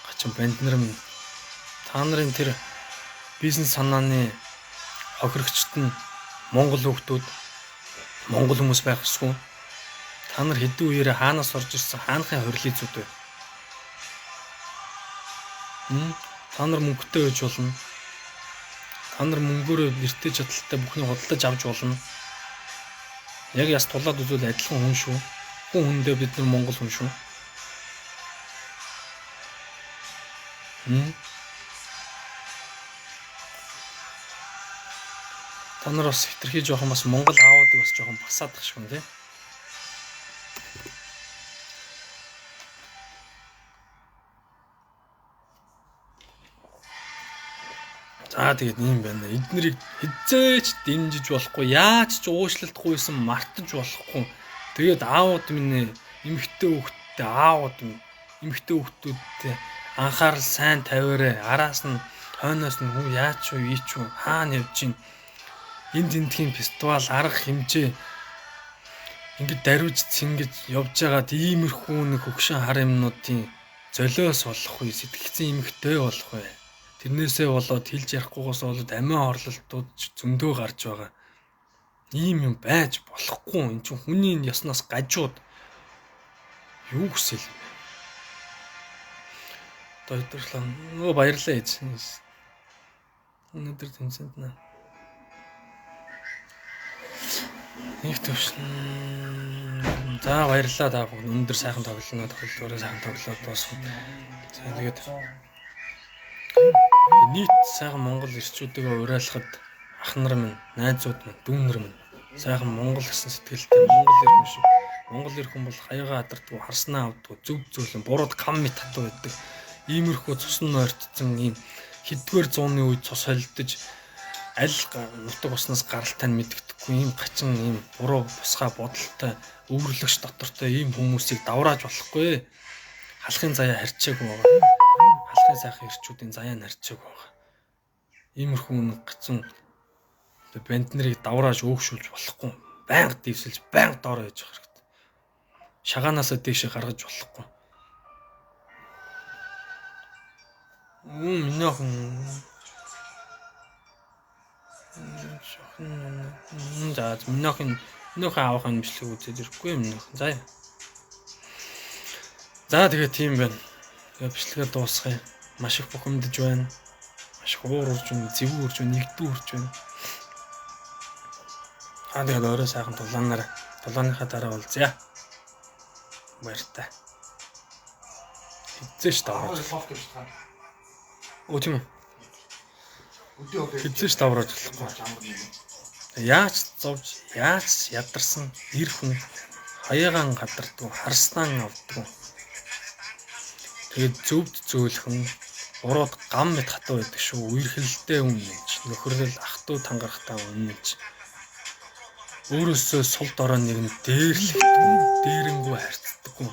Гачин банд нар минь та нарын тэр бизнес санааны хохирогчд нь Монгол хүүхдүүд Монгол хүмүүс байх ёсгүй. Та нар хэдэн үеэрээ хаанаас орж ирсэн хаанхын хорилизууд вэ? Та нар мөнгөтэй байж болно. Та нар мөнгөөрөө нэртэй чадaltaй бүхнийг худалдаж авч болно. Яг яс тулаад үзвэл адилхан хүн шүү. Хүн хүндээ бид нар монгол хүн шүү. Та нар бас хитрхи жоохон бас монгол аавуудыг бас жоохон басаадах шүү нэ. За тэгээд ийм байна. Эднэрийг хизээч дэмжиж болохгүй, яаж ч уучлалт гуйсан мартаж болохгүй. Тэгээд аауд минь эмэгтэй хүүхэдтэй аауд минь эмэгтэй хүүхдүүдтэй анхаарал сайн тавиарай. Араас нь хойноос нь хүн яаж уу, ий ч үү, хаана явж гин. Энд тентхийн фестивал арга хэмжээ ингээд даруйж цэнгэж явж байгаад иймэрхүү нэг хөгшин хар юмнуудын золиос болох үе, сэтгцэн эмэгтэй болох үе. Тэрнээсээ болоод хэлж ярихгүйгээс болоод амиа хорлолтууд зөндөө гарч байгаа. Ийм юм байж болохгүй. Энд чинь хүний ясноос гажууд юу хүсэл юм бэ? Одоо өдөрлөө. Нөгөө баярлалаа ээж. Өнөөдөр тэмцээнд нэ. Нэг төвшин. За баярлалаа та бүхэн. Өндөр сайхан тоглоно. Тоглолтоороо сайхан тоглоод дуусгав. За тэгээд нийт сайхан Монгол эрчүүдээ уриалахад ах нар минь, найзууд минь, дүү нар минь сайхан Монгол гэсэн сэтгэлтэй Монгол эр хүн шиг. Монгол эр хүн бол хаягаа адардгүй, харснаа авдгүй, зөв зөвлөн, бурууд гам мэт хатуу байдаг. Иймэрхүү цусны нойртцсан ийм хэддүгээр зууны үед цус холдож аль нутаг уснаас гаралтай нь мэддэхгүй ийм гачин ийм буруу бусгаа бодолтой өвөрлөгч дотортой ийм хүмүүсийг даврааж болохгүй. Халахын заяа харьчаагүй байгаа. Халахын сайхан эрчүүдийн заяа нь харьчаагүй байгаа. Иймэрхүү нэг гачин банд нарыг даврааж өөгшүүлж болохгүй. Байнга дивсэлж, байнга доор байж байгаа хэрэгтэй. Шагаанасаа дээшээ гаргаж болохгүй. Миний охин за миний охин авах юм бичлэг үзээд ирэхгүй юм нөх. За. За тэгээ тийм байна. Тэгээ бичлэгээ дуусгая. Маш их бухимдаж байна. Маш их уур урж байна, зэвүү урж байна, нэгдүү урж байна. Аа тэгээд орой сайхан тулаанаар тулааныхаа дараа уулзъя. Баяртай. Хизээш даврааж. Оо тийм үү. Хизээш даврааж болохгүй. Яаж зовж, яаж ядарсан эр хүн хаягаан гадардгүй, харснаа авдгүй. Тэгээд зөвд зөөлхөн бурууд гам мэт хатуу байдаг шүү. Үерхэлтэй хүн нэж, нөхөрлөл ах トゥ тангарахтай хүн нэж. Өөрөөсөө сул дорой нэгэн дээрлэхдэггүй, дээрэнгүү харьцдаггүй.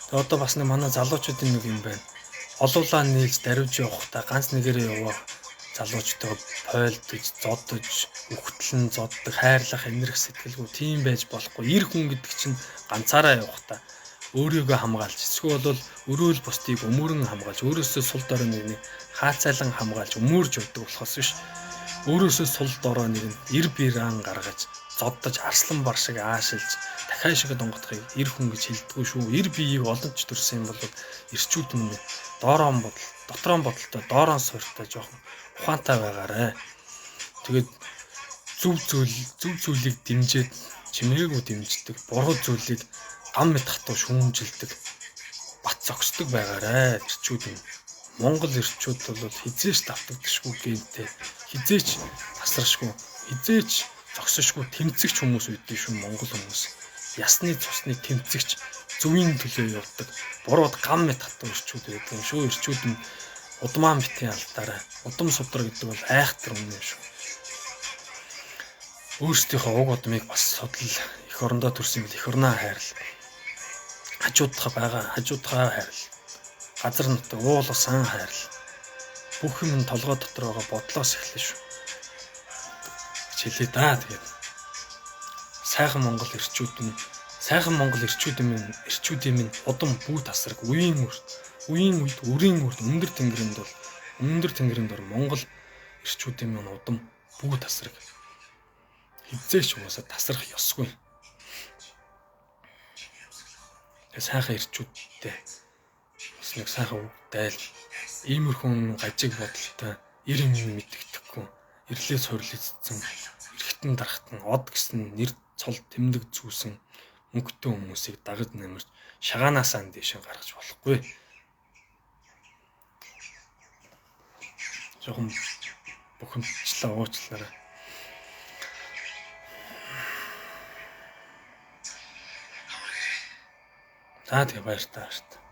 Тэгээд одоо бас нэг манай залуучуудын нэг юм байна. Олуулаа нийлж даруйж явахдаа ганц нэгээрээ яваа залуучтайгаа пойлдож, зодож, үхтлэн зоддог, хайрлах, инэрх сэтгэлгүй тийм байж болохгүй. Эр хүн гэдэг чинь ганцаараа явахдаа өөрийгөө хамгаалж, эсвэл бол өрөөл бусдыг өмөрөн хамгаалж, өөрөөсөө сул дорой нэгний хаацайлан хамгаалж, өмөрж явдаг болохоос биш. Өөрөөсөө сул дорой нэгэнд эр биран гаргаж, зоддож, арслан бар шиг аашилж, дахиад шиг дунгатахыг эр хүн гэж хэлдэггүй шүү. Эр биеийг олонч төрсөн юм бол эрчүүд минь доорон бодол, дотрон бодолтой, доорон суурьтай жоохон ухаантай байгаарэ. Тэгээд зөв зүйлийг дэмжиж, чимээгүй дэмждэг, буруу зүйлийг гам мэт хатуу шүүмжилдэг, бат зогсдог байгаарэ. Эрчүүд минь. Монгол эрчүүд бол хизээч давтагдашгүй гэнтэй, хизээч тасрашгүй, хизээч зогсошгүй тэмцэгч хүмүүс үүдээ шүү Монгол хүмүүс. Ясны цусны тэмцэгч, зөвийн төлөө явдаг, бурууд гам мэт хатуу эрчүүд байдаг юм шүү. Эрчүүд нь удмаа мэтийн алдаарай. Удам судраг гэдэг бол айхтар үнэн юм шүү. Өөрсдийнхөө уг удмыг бас судал, эх орондоо төрсөн бол эх орноо хайрл. Хажуудхаа байгаа, хажуудхаа хайрл. Газар нутаг, уул усан хайрл. Бүх юм толгой дотор байгаа бодлоос эхлэв шүү. Хэлээ да тэгээд сайхан Монгол эрчүүд нь, сайхан Монгол эрчүүдийн минь, эрчүүдийн минь удам бүү тасраг үеийн үрт, үеийн үед өрийн үрт өндөр тэнгэрийн бол өндөр тэнгэрийн дор Монгол эрчүүдийн минь удам бүү тасраг. Хизээч угаасаа тасрах ёсгүй. Тэгээ сайхан эрчүүдтэй бас нэг сайхан үг дайл. Иймэрхүү гажиг бодолтой эр юм мэддэхгүй, эрлээ сурлицсан, эргэтэн дарахтан од гэсэн нэр цол тэмдэг зүүсэн мөнгөтэй хүмүүсийг дагаж намирч шаганаасаа дээшээ гаргаж болохгүй. Жохон бухимдчлаа уучлаарай. За тэгээ баяртай баяртай.